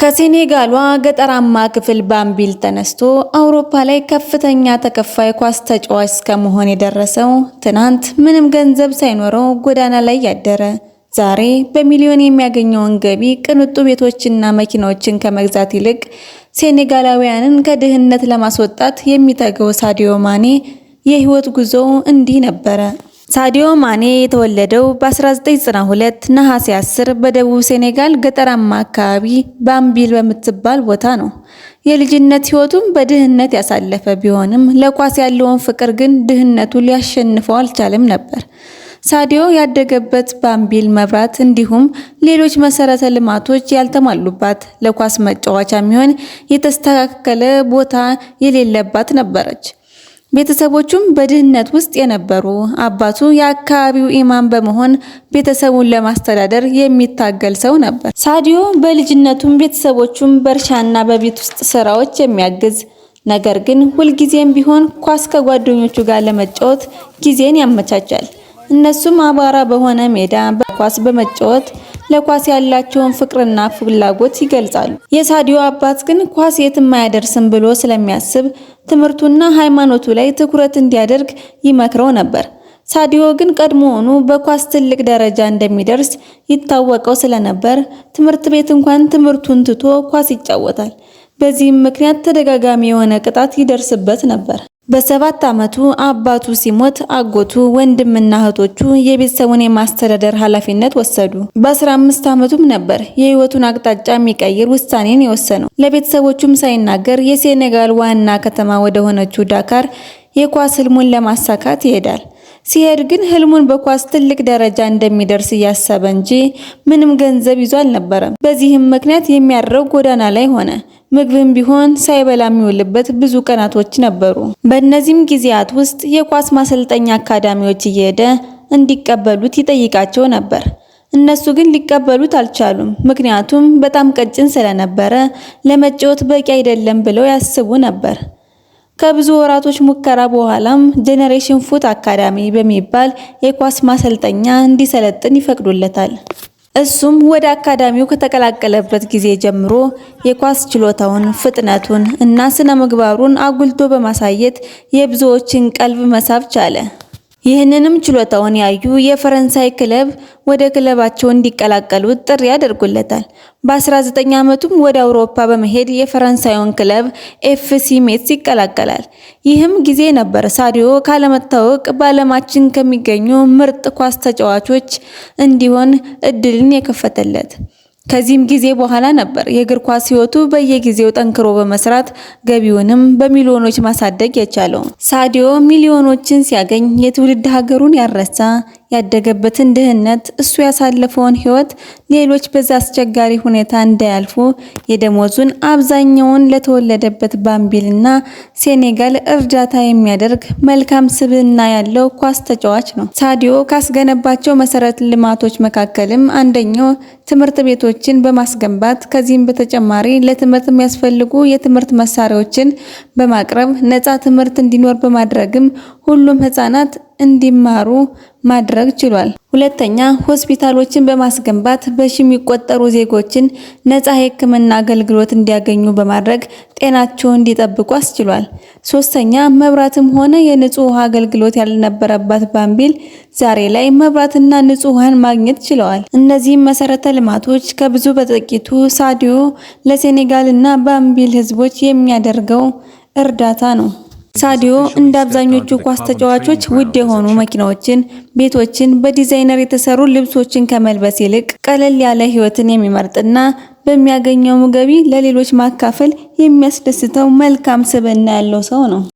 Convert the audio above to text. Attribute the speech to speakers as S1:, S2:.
S1: ከሴኔጋሏ ገጠራማ ክፍል ባምቢል ተነስቶ አውሮፓ ላይ ከፍተኛ ተከፋይ ኳስ ተጫዋች እስከ መሆን የደረሰው፣ ትናንት ምንም ገንዘብ ሳይኖረው ጎዳና ላይ ያደረ፣ ዛሬ በሚሊዮን የሚያገኘውን ገቢ ቅንጡ ቤቶችና መኪናዎችን ከመግዛት ይልቅ ሴኔጋላውያንን ከድህነት ለማስወጣት የሚተገው ሳዲዮ ማኔ የህይወት ጉዞው እንዲህ ነበረ። ሳዲዮ ማኔ የተወለደው በ1992 ነሐሴ 10 በደቡብ ሴኔጋል ገጠራማ አካባቢ ባምቢል በምትባል ቦታ ነው። የልጅነት ህይወቱን በድህነት ያሳለፈ ቢሆንም ለኳስ ያለውን ፍቅር ግን ድህነቱ ሊያሸንፈው አልቻለም ነበር። ሳዲዮ ያደገበት ባምቢል መብራት እንዲሁም ሌሎች መሰረተ ልማቶች ያልተሟሉባት፣ ለኳስ መጫወቻ የሚሆን የተስተካከለ ቦታ የሌለባት ነበረች። ቤተሰቦቹም በድህነት ውስጥ የነበሩ፣ አባቱ የአካባቢው ኢማም በመሆን ቤተሰቡን ለማስተዳደር የሚታገል ሰው ነበር። ሳዲዮ በልጅነቱም ቤተሰቦቹም በእርሻና በቤት ውስጥ ስራዎች የሚያግዝ፣ ነገር ግን ሁልጊዜም ቢሆን ኳስ ከጓደኞቹ ጋር ለመጫወት ጊዜን ያመቻቻል። እነሱም አቧራ በሆነ ሜዳ ኳስ በመጫወት ለኳስ ያላቸውን ፍቅርና ፍላጎት ይገልጻሉ። የሳዲዮ አባት ግን ኳስ የትም አያደርስም ብሎ ስለሚያስብ ትምህርቱና ሃይማኖቱ ላይ ትኩረት እንዲያደርግ ይመክረው ነበር። ሳዲዮ ግን ቀድሞውኑ በኳስ ትልቅ ደረጃ እንደሚደርስ ይታወቀው ስለነበር ትምህርት ቤት እንኳን ትምህርቱን ትቶ ኳስ ይጫወታል። በዚህም ምክንያት ተደጋጋሚ የሆነ ቅጣት ይደርስበት ነበር። በ7 ዓመቱ አባቱ ሲሞት አጎቱ፣ ወንድምና እህቶቹ የቤተሰቡን የማስተዳደር ኃላፊነት ወሰዱ። በ15 ዓመቱም ነበር የህይወቱን አቅጣጫ የሚቀይር ውሳኔን የወሰነው። ለቤተሰቦቹም ሳይናገር የሴኔጋል ዋና ከተማ ወደ ሆነችው ዳካር የኳስ ህልሙን ለማሳካት ይሄዳል። ሲሄድ ግን ህልሙን በኳስ ትልቅ ደረጃ እንደሚደርስ እያሰበ እንጂ ምንም ገንዘብ ይዞ አልነበረም። በዚህም ምክንያት የሚያድረው ጎዳና ላይ ሆነ። ምግብም ቢሆን ሳይበላ የሚውልበት ብዙ ቀናቶች ነበሩ። በእነዚህም ጊዜያት ውስጥ የኳስ ማሰልጠኛ አካዳሚዎች እየሄደ እንዲቀበሉት ይጠይቃቸው ነበር። እነሱ ግን ሊቀበሉት አልቻሉም። ምክንያቱም በጣም ቀጭን ስለነበረ ለመጫወት በቂ አይደለም ብለው ያስቡ ነበር። ከብዙ ወራቶች ሙከራ በኋላም Generation Foot Academy በሚባል የኳስ ማሰልጠኛ እንዲሰለጥን ይፈቅዱለታል። እሱም ወደ አካዳሚው ከተቀላቀለበት ጊዜ ጀምሮ የኳስ ችሎታውን፣ ፍጥነቱን እና ስነ ምግባሩን አጉልቶ በማሳየት የብዙዎችን ቀልብ መሳብ ቻለ። ይህንንም ችሎታውን ያዩ የፈረንሳይ ክለብ ወደ ክለባቸው እንዲቀላቀሉት ጥሪ ያደርጉለታል። በ19 ዓመቱም ወደ አውሮፓ በመሄድ የፈረንሳዩን ክለብ ኤፍሲ ሜትስ ይቀላቀላል። ይህም ጊዜ ነበር ሳዲዮ ካለመታወቅ በዓለማችን ከሚገኙ ምርጥ ኳስ ተጫዋቾች እንዲሆን እድልን የከፈተለት። ከዚህም ጊዜ በኋላ ነበር የእግር ኳስ ሕይወቱ በየጊዜው ጠንክሮ በመስራት ገቢውንም በሚሊዮኖች ማሳደግ የቻለው። ሳዲዮ ሚሊዮኖችን ሲያገኝ የትውልድ ሀገሩን ያልረሳ፣ ያደገበትን ድህነት፣ እሱ ያሳለፈውን ሕይወት ሌሎች በዛ አስቸጋሪ ሁኔታ እንዳያልፉ የደሞዙን አብዛኛውን ለተወለደበት ባምቢልና ሴኔጋል እርዳታ የሚያደርግ መልካም ስብዕና ያለው ኳስ ተጫዋች ነው። ሳዲዮ ካስገነባቸው መሰረተ ልማቶች መካከልም አንደኛው ትምህርት ቤቶችን በማስገንባት፣ ከዚህም በተጨማሪ ለትምህርት የሚያስፈልጉ የትምህርት መሳሪያዎችን በማቅረብ ነፃ ትምህርት እንዲኖር በማድረግም ሁሉም ህጻናት እንዲማሩ ማድረግ ችሏል። ሁለተኛ፣ ሆስፒታሎችን በማስገንባት በሺ የሚቆጠሩ ዜጎችን ነፃ የሕክምና አገልግሎት እንዲያገኙ በማድረግ ጤናቸውን እንዲጠብቁ አስችሏል። ሶስተኛ፣ መብራትም ሆነ የንጹህ ውሃ አገልግሎት ያልነበረባት ባምቢል ዛሬ ላይ መብራትና ንጹህ ውሃን ማግኘት ችለዋል። እነዚህም መሰረተ ልማቶች ከብዙ በጥቂቱ ሳዲዮ ለሴኔጋል እና ባምቢል ህዝቦች የሚያደርገው እርዳታ ነው። ሳዲዮ እንደ አብዛኞቹ ኳስ ተጫዋቾች ውድ የሆኑ መኪናዎችን፣ ቤቶችን፣ በዲዛይነር የተሰሩ ልብሶችን ከመልበስ ይልቅ ቀለል ያለ ህይወትን የሚመርጥና በሚያገኘው ገቢ ለሌሎች ማካፈል የሚያስደስተው መልካም ስብዕና ያለው ሰው ነው።